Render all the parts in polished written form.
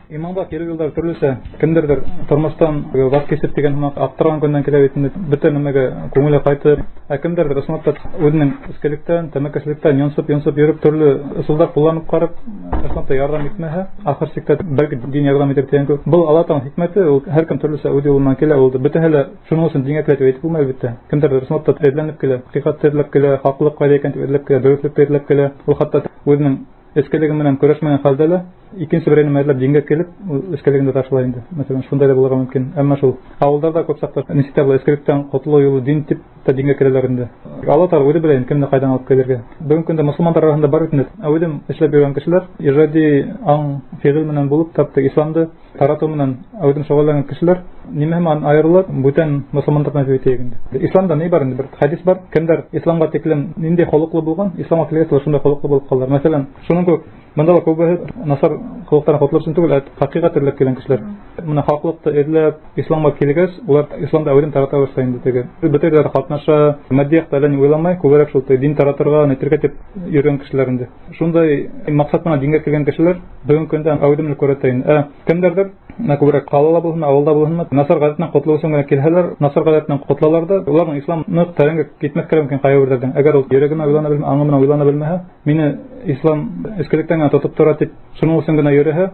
Иманға килеү юлдары төрлөсә. Кемдәрҙер тормоштан ваз кисеп тигән һымаҡ аптыраған көндән килә бит инде, бөтә нәмәгә күңеле ҡайтып, ә кемдәрҙер ысынлап та үҙенең эскелектән, тәмәкеселектән йонсоп-йонсоп йөрөп, төрлө ысулдар ҡулланып ҡарап, ысынлап та ярҙам итмәһә, ахыр сиктә бәлки дин ярҙам итер тигән кеүек. Был Алла Тәғәләнең хикмәте, ул һәр кем төрлөсә үҙ юлынан килә, ул бөтәһе лә шуның өсөн дингә килә тип әйтеп булмай, әлбиттә. Кемдәрҙер ысынлап та эҙләнеп килә, хәҡиҡәтте эҙләп килә, хаҡлыҡ ҡайҙа икән тип эҙләп килә, дөрөҫлөктө эҙләп килә. Ул хатта үҙенең эскелеге менән көрәшмәгән хәлдә лә икенсе берәй нәмә эҙләп дингә килеп, ул эскелеген дә ташлай инде. Мәҫәлән, шундай ҙа булырға мөмкин. Әммә шул ауылдарҙа күп саҡта нисек тә был эскелектән ҡотолоу юлы дин тип тә дингә керәләр инде. Алла Тәғәлә үҙе белә инде кемде ҡайҙан алып килергә. Бөгөнгө көндә мосолмандар араһында бар бит инде әүҙем эшләп йөрөгән кешеләр, ижади аң фиғел менән булып тапты исламды таратыу менән әүҙем шөғөлләнгән кешеләр нимә менән айырыла бүтән мосолмандарҙан тип әйтәйек инде. Исламда ни бар инде, бер хәдис бар, кемдәр исламға тиклем ниндәй холоҡло булған, исламға килгәс улар шундай холоҡло булып ҡалалар. Мәҫәлән, шуның кеүек бында ла күбеһе насар холоҡтарҙан ҡотолор өсөн түгел, ә хәҡиҡәт эҙләп килгән кешеләр. Бына хаҡлыҡты эҙләп исламға килгәс, улар исламды әүҙем тарата башлай инде теге. Бөтә ерҙә ҡатнаша, матди яҡта әллә ни уйламай, күберәк шул дин таратырға, нитергә тип йөрөгән кешеләр инде. Шундай маҡсат менән дингә килгән кешеләр бөгөнгө көндә әүҙемлек күрһәтә инде. Ә кемдәрҙер менә күберәк ҡалала булһын, ауылда булһынмы, насар ғәҙәтенән ҡотолоу өсөн генә килһәләр, насар ғәҙәтенән ҡотолалар ҙа, уларҙың ислам ныҡ тәрәнгә китмәҫкә лә мөмкин ҡайһы берҙәрҙең. Әгәр ул йөрәге менән уйлана белмәһә, аңы менән уйлана белмәһә, мине ислам эскелектән генә тотоп тора тип шуның өсөн генә йөрөһә,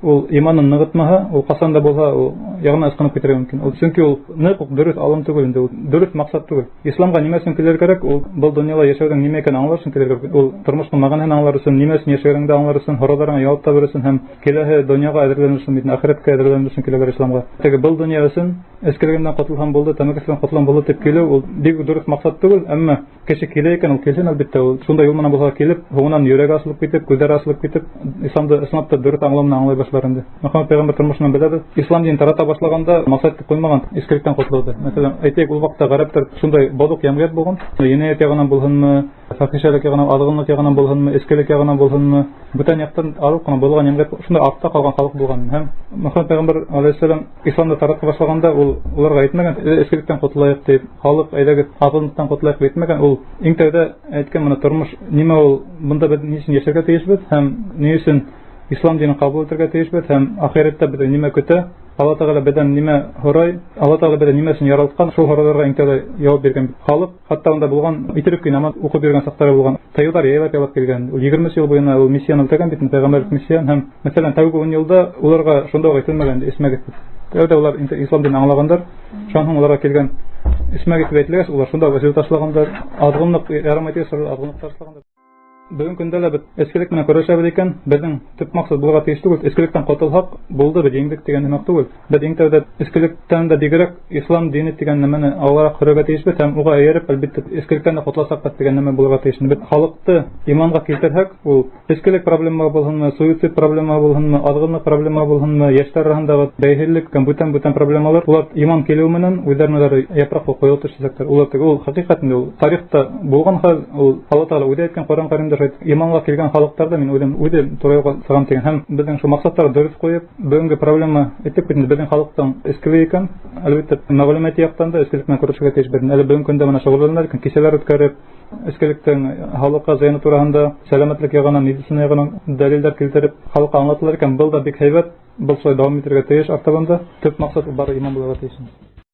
ул иманын нығытмаһа, ул ҡасан да булһа, ул яғынан ысҡынып китергә мөмкин. Ул сөнки ул ныҡ уҡ дөрөҫ алым түгел инде, ул дөрөҫ маҡсат түгел. Исламға нимә өсөн килергә кәрәк? Ул был донъяла йәшәүҙең нимә икәнен аңлар өсөн килергә кәрәк. Ул тормоштоң мәғәнәһен аңлар өсөн, нимә өсөн йәшәгәнеңде аңлар өсөн, һорауҙарыңа яуап табыр өсөн һәм киләһе донъяға әҙерләнер өсөн, бит әхирәткә әҙерләнер өсөн киләләр исламға. Теге был донъя өсөн эскелегеннән ҡотолһам булды, тәмәкеселектән ҡотолһам булды тип килеү ул бик дөрөҫ маҡсат түгел, әммә кеше килә икән, ул килһен, әлбиттә, ул шундай юл менән булһа килеп, һуңынан йөрәге асылып китеп, күҙҙәре асылып китеп, исламды ысынлап та дөрөҫ аңлау менән аңлай башлар инде. Мөхәммәд пәйғәмбәр тормошонан беләбеҙ, ислам динен тарата башлағанда маҡсат итеп ҡуймаған эскелектән ҡотолоуҙы. Мәҫәлән, әйтәйек, ул ваҡытта ғәрәптәр шундай боҙоҡ йәмғиәт булған, енәйәт яғынан булһынмы, фахишәлек яғынан, аҙғынлыҡ яғынан булһынмы, эскелек яғынан булһынмы, бүтән яҡтан арыу ҡына боҙолған йәмғиәт, шундай артта ҡалған халыҡ булған. Һәм Мөхәммәд пәйғәмбәр алейһиссәләм исламды тарата башлағанда ул уларға әйтмәгән, эскелектән ҡотолайыҡ тип, халыҡ әйҙәгеҙ аҙғынлыҡтан ҡотолайыҡ тип әйтмәгән. Ул иң тәүҙә әйткән, бына тормош нимә ул, бында беҙ ни өсөн йәшәргә тейешбеҙ һәм ни өсөн ислам динен ҡабул итергә тейешбеҙ һәм ахирәттә беҙҙе нимә көтә, Алла Тәғәлә беҙҙән нимә һорай, Алла Тәғәлә беҙҙе нимә өсөн яралтҡан, шул һорауҙарға иң тәүҙә яуап биргән халыҡ. Хатта унда булған итереп кенә намаҙ уҡып йөрөгән саҡтары булған. Тыйыуҙар яйлап-яйлап килгән. Ул 20 йыл буйына ул миссияны үтәгән бит, пәйғәмбәрлек миссияны. Һәм, мәҫәлән, тәүге 10 йылда уларға шунда уҡ әйтелмәгән, эсмәгеҙ тип. Тәүҙә улар ислам динен аңлағандар. Шунан һуң уларға килгән эсмәгеҙ тип әйтелгәс, улар шунда уҡ эсеү ташлағандар. Аҙғынлыҡ ярамай тигәс, аҙғынлыҡ ташлағандар. Бөгөнгө көндә лә беҙ эскелек менән көрәшәбеҙ икән, беҙҙең төп маҡсат булырға тейеш түгел. Эскелектән ҡотолһаҡ, булды, беҙ еңдек тигән һымаҡ түгел. Беҙ иң тәүҙә эскелектән дә бигерәк ислам дине тигән нәмәне алғараҡ һөрөргә тейешбеҙ һәм уға эйәреп, әлбиттә, эскелектән дә ҡотоласаҡбыҙ тигән нәмә булырға тейеш. Беҙ халыҡты иманға килтерһәк, ул эскелек проблема булһынмы, суицид проблема булһынмы, аҙғынлыҡ проблема булһынмы, йәштәр араһындағы бәйһеҙлек һәм бүтән-бүтән проблемалар, улар иман килеү менән үҙҙәренә япраҡ ҡойолоп төшәсәктәр. Улар теге ул хәҡиҡәт инде, ул тарихта булған хәл, ул Алла Тәғәлә үҙе әйткән Ҡоран Кәримдә шулай, иманға килгән халыҡтарҙы мин үҙем үҙем тура юлға сығам тигән. Һәм беҙҙең шул маҡсаттарҙы дөрөҫ ҡуйып, бөгөнгө проблема әйтеп бит инде, беҙҙең халыҡтың эскелеге икән, әлбиттә, мәғлүмәти яҡтан да эскелек менән көрәшергә тейешбеҙ. Әле бөгөнгө көндә бына шөғөлләнәләр икән, кисәләр үткәреп, эскелектең халыҡҡа зыяны тураһында, сәләмәтлек яғынан, медицина яғынан дәлилдәр килтереп, халыҡҡа аңлаталар икән, был да бик һәйбәт, был шулай дауам итергә тейеш артабан да. Төп маҡсат бары иман булырға тейеш.